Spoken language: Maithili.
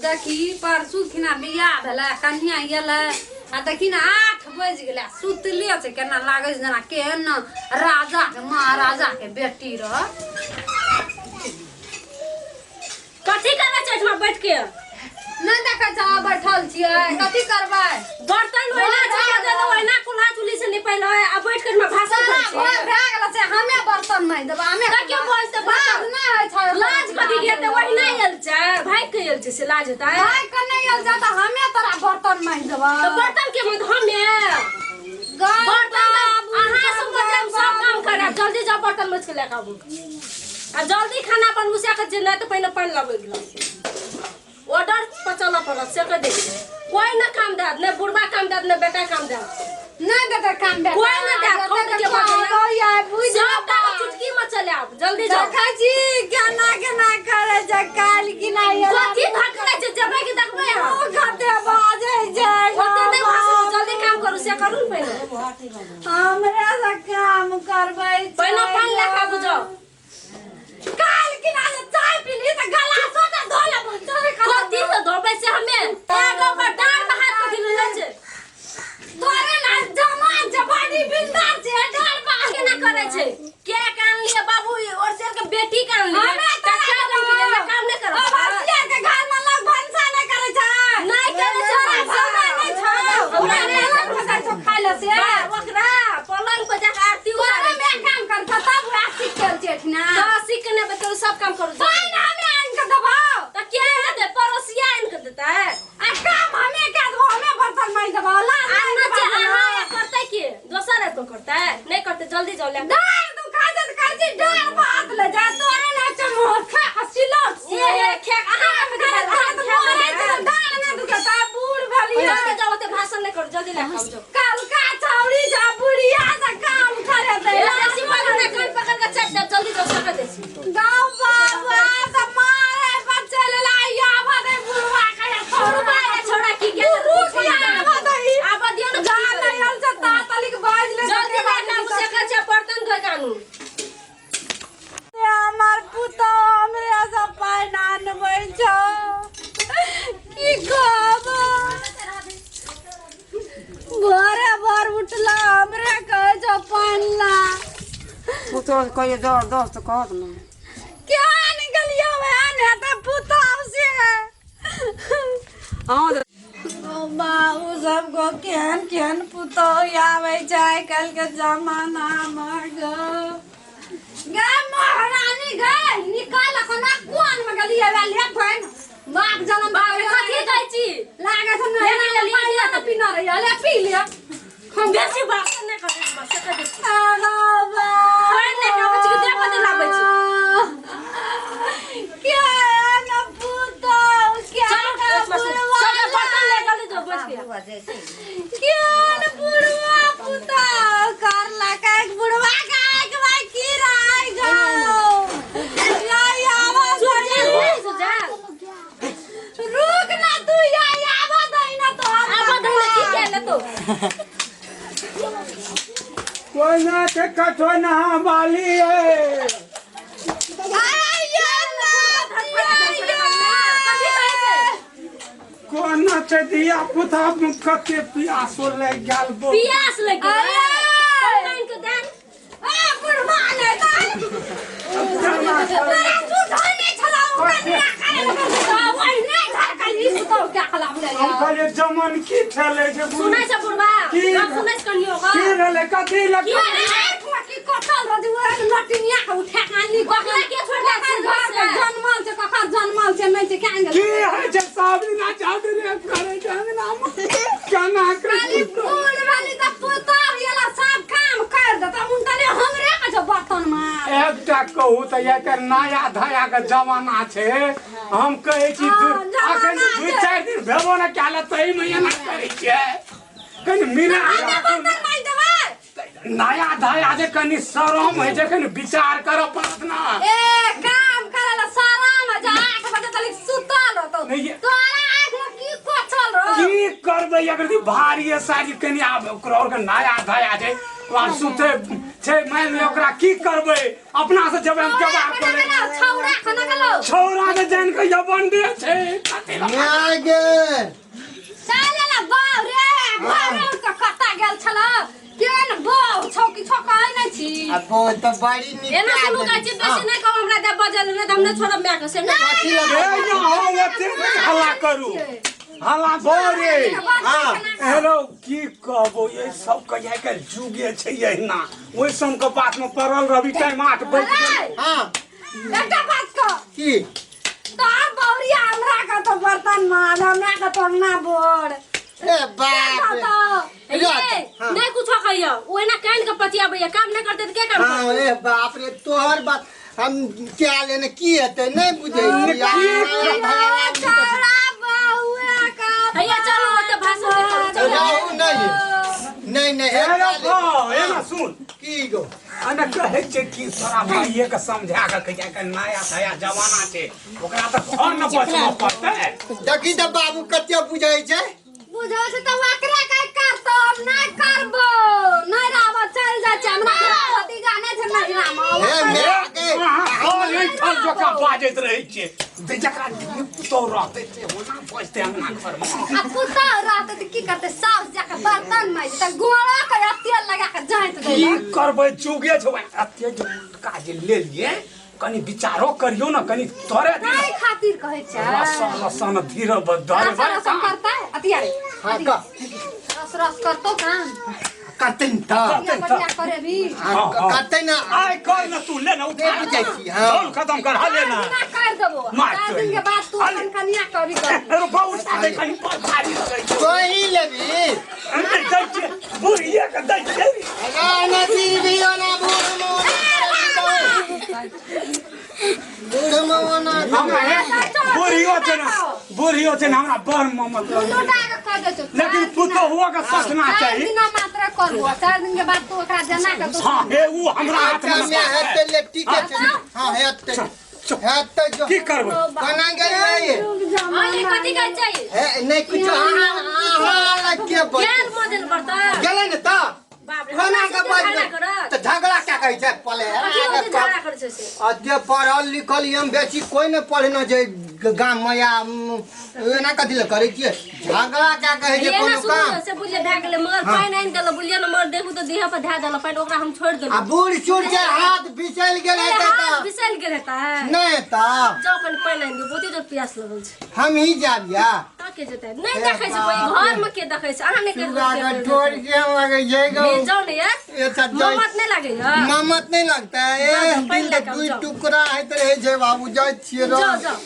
देखी परसू खिना बियाह भेलै, कन्या गेलै आ देखी ने 8 बजि गेलै, सुतले छै। केना लागै छै जेना केहन राजा के महाराजा के बेटी रह। कथी करै छै एहिठमा बैठ के? नहि देखै छह बैठल छियै, कथी करबै? बर्तन ओहिना छै, ओहिना कुल्हा चुल्ही से निपैल है आ बैठ के एहिठमा भाषण सारा करै घर छै। भए गेल छै, हमे बर्तन नहि देबै, हमे तऽ के बोलतै बर्तन? लाज नहि होइ छै? लाज कथी के हेतै? ओहिना आयल छै, भागि के आयल छै से लाज हेतै? भाय के नहि आयल छै तऽ हमे तोरा बर्तन नहि देबै। तऽ बर्तन के मत हमे गाय बर्तन तऽ बाबू, अहाँ सब के जायब, सब काम करब। जल्दी जाउ, बर्तन मजि के लए के आबू आ जल्दी खाना बनबू से के जे नहि तऽ पहिने पानि लाबू, एक गिलास। ऑर्डर पर चलऽ पड़त से कह दै छियै। कोइ नहि काम देत, नहि बुढ़बा काम देत, नहि बेटा काम देत। नहि देतै काम बेटा। कोइ नहि देत, हम तऽ के बजेबै? आइ बुझि सबटा के चुटकी में चले आब, जल्दी जाओ। देखै छी केना केना करै छै, काल्हि किना कथी धकलै छै? जेबै कि देखबै अहाँ? ओ कते बाजै छै। ओते नहि भाषण, जल्दी काम करू से करू ने पहिने। हमरा से काम करबै छै? पहिने पानि लए कऽ आबू जाउ। काल्हि किना जे चाय पीली तऽ गला सोटा धो लेबो। कथी से धोबै से हमे? एगो पर डाँर में हाथ कथी ले छै? तोरे ना जमा जबानी बिंदार छै, डाँर बाहर। केना करै छै? के कान लिए बाबू और शेर के बेटी कान लिए? हमे तऽ तोरा के रंग के काम नहि करब? अवसिया के घर में लोग भनसा नहि करै छै। नहि करै छै। तोरा भनसा नहि छौ? हमरा हमरा नहि। पलंग पर जाइ छौ खाय लए से? बा, ओकरा पलंग पर जाके आरती तोरे उतारै में छै। काम कर छ तब वएह सीख गेल छै एठिना। तऽ सीख के नहि बतेलु, सब काम करू। पानि हमे आनि के देबौ। तऽ के देतै? पड़ोसिया आनि के देतै? आ काम हमे कए देबौ, हमे बर्तन माजि देबौ। लाज आ नहि नहि छै देबौ। अहाँ करतै के? दोसर आबि कऽ करतै? नहि करतै, जल्दी जाउ लए कऽ। डाँर दुखा छै तऽ कहै छी डाँर भात ले जा। तोरे ना छै मोह खा कऽ सिलौट से। ए हे खेक अहाँ काम करै छै तऽ मरै छै तऽ डाँर नहि दुखेतै? बूढ़ भेलियै। जल्दी जाउ, ओते भाषण नहि करू, जल्दी लए कऽ आउ जाउ। कलका छौड़ी जा बुढ़िया से काम करे दे। ए, बेसी बाजू नहि, कान पकड़ कऽ चाटि देब, जल्दी जाउ सकै दै छी। गाँव बाबा तऽ मारे पर चलि एला, आबऽ दे बुढ़वा के। बुढ़बा ए छोड़ा की के रुक, आबऽ दही। आबऽ दियौ ने। जा नहि आयल छै ता तलिक बाजि ले। जल्दी लए कऽ आबू से कहै छै, बर्तन धोइ कऽ आनू। हमर पुतहु हमरे से पानि आनबै छौ, की कहब? भोरे भोर उठला हमरे कहै छौ पानि ला। पुतोह कहियो जबरदस्त कहत ने। क्या निकलियो वहन हेतै पुतहु से? अहाँ ओ बाबू सबको केहन केहन पुतहु आबै छै आइ काल्हि के जमाना मे। गो गे महारानी, गे निकाल अखन कोन मे गेलियै वे ले पानि बाप जनम। बाप रे, कथी कहै छी? लागै छै नहि पानि तऽ पीना रहियै, ले पी ले। हम बेसी भाषण नहि करै छी से कहै छी। आगा बा। पानि नहि खाबै छी कि देह बदल लाबै छी? क्या न पुतहु, क्या चलो न बुढ़वा, सबके बर्तन ले जल्दी जो बैठ के। क्या न बुढ़वा पुतहु करलक? एक बुढ़वा के एक बार की रह गो या आवा। सुजा रुक ना तू, या आवा दही ना तो। आबऽ दही ने, की केले तो? कोई ना के कठो नहा वाली है। कथी कहै छै? कोना छै धिया पुता, कते पियासो लागि गेल बो। पियास लागि गेल? अरे! पानि आनि कऽ देन। ए बुढ़वा ने तोरा सुधर नहि छला, ओकरा बियाह करे लगल छै ओहि नहि झरकल ई पुतहु के खिलाफ ले। हम कहलियै जमन की ठेले छै? सुनै छै बुढ़बा? की? गप सुनै छै कनियो की ओकर? रहलै कथी लग? की? की कटल रहै ओहि नटिनिया के उठा के आनली? ओकरा के छोड़ि दै ककर घर के छै? जनमल छै, ककर जनमल छै नहि छै, केहन की होइ छै? सब दिना चौधरी करै छै अंगनामे, केना खाली करै? फूल वाली तऽ पुतहु एला सब काम कर देता, उनटले हमरे के छै बर्तन में। एकटा कहू तऽ एकर नया धया के जमाना छै, हम कहै छी हँ, जमाना अखन दू छै। चारि दिन भेबो ने कएल, ताहिमे एना करै छियै, कनि मिला हमे बर्तन माजि देबै। नया धया जे कनि शरम होइ छै, कनि विचार करऽ पड़त ना। ए काम करे ला सारा में जा 8 बजे तक सुतल रहतो। नहीं, तोरा आँख में की कोचल रहो? की करबै, अगर भारी सारी कनि आब ओकरा और के नया धया छै, आब सुते छै मानि ले ओकरा की करबै अपना से जब हम जवाब खाना करे गेलो छौड़ा खाना गेलो छौड़ा के जान के यवन दे छै कथी लए? माय गे चल ना बाप रे घर उठ के कता गेल छल केहन बौ छौ किछो कहै नहि छी आ बो तऽ बड़ी नीक एना सुनू कहै छी बेसी नहि कहू हमरा दे बजल नहि तऽ हम नहि छोड़ब माय के से नहि कथी ए लगे यहाँ ओते नहि हल्ला करू हल्ला भोरे हाँ। हेलो की कहबो ये सब के आइ काल्हि जुगे छै एहिना ओहि सबके बात में पड़ल रहबी टाइम 8 बज गेल हाँ एकटा बात कह की तोहर बौरिया हमरा के तो बर्तन माज हमरा के तो अंगना बोर ए बाप रे तो ये हाँ। नहि कुछो कहियो ओ एना कान के पतियाबैया काम नहि करतै तऽ के काम हाँ करतै ए बाप रे तोहर बात हम क्या लेने की हेतै नहि बुझै छी छौड़ा बौआ का हैया चलू ओते भाषण नहि करू चलू रहू नहि नहि नहि हेलो एक गो एना सुन की गो अने कहै छै कि तोरा भाइये के समझा के कहै छै नया नया जमाना छै ओकरा तऽ घर ने बचबऽ पड़तै देखी तऽ बाबू कते बुझै छै बुझै छै तऽ ओकरा काय करतो हम नहि करबो नहि रहबो चल जाइ छै हमरा भतीजा नहि छै नहिरा मे हे माय गे अहाँ घर एहिठाम जकाँ बाजैत रहै छियै जे जकरा पुतहु रहतै से ओना बजतै अंगना घरमे आ पुतहु रहतै तऽ की करतै साउस जाके बर्तन माजि तऽ गोड़ा के तेल लगा के जाँत की दै करबै जुगे छै वएह एते जे मोटका जे लेलियै कनि विचारो करियौ ने कनि तोरे ताहि खातिर कहै छै रसन रसन धीरे बदल रस रस करतै अतिया रे हाँ कह रस रस करतो काम करतै ने तऽ बढ़िया बढ़िया करे भी हाँ, करतै ने आइ कर न तू ले न उठा नहि बुझै छी, हाँ। जौन खत्म कर हा ले न ना कर देबो मार 4 दिन के बाद तू अपन कनिया करी कर अरे बाबू उठा दे कनि पर भारी लगै छै तोही लेबी अरे दै छियै बुढ़िए के दै छियै ना जीवी ना बूढ़ बूढ़ मौना हमरा हे बुढ़ियो छै ने बुढ़ियो छै ने हमरा बड़ ममत दुनू लगै टा के कह दै छौ लेकिन पुतोहुओ के सचना चार चाही दिना मात्र करबो 4 दिन के बाद तू ओकरा जना के तू हाँ हे उ हमरा हाथ अच्छा में मैं हेतै ले ठीके छै हाँ हेतै हेतै जो की करबै कोना गेलियै हाँ ये कथी कहै छै हे नहि कुछो अहाँ अहाँ लग के बज गेल मजल बर्तन गेलै ने तऽ बाप रे कोना हमरा के सबके बज झगड़ा करत तऽ झगड़ा क्या कहै छै पले कथी होते झगड़ा करै छै से आ जे पढ़ल लिखल हम बेसी कोइ नहि पढ़ना छै गाममे या एना कथी लए करै छियै झगड़ा क्या कहै छै ये ना कोनो सुनू काम से बुझलिए भए गेलै मगर पानि आनि देलक बुझलिए ने मगर देखू तऽ देह पर धए देलक पानि ओकरा हम छोड़ि आ देलहुँ बूढ़ सूढ़ के हाथ बिसैल गेल हेतै हाथ तऽ बिसरि गेल हेतै नहि तऽ जाउ कनि पानि आनि दियौ बहुते जोर प्यास लगल छै हम ही जाब या तऽ के जेतै नहि देखै छै कोइ घर मे के देखै छै अहाँ नहि सुगा के ठोर के लगै छै गौ जाउ ने यार ए सब जाइ ममत नहि लागैया ममत नहि लगता है जाउ, ए जाउ, पानि दिन लए तऽ कऽ दुई जाउ। टुकड़ा होइत रहै छै बाबू जाइ छियै जाउ रह जाउ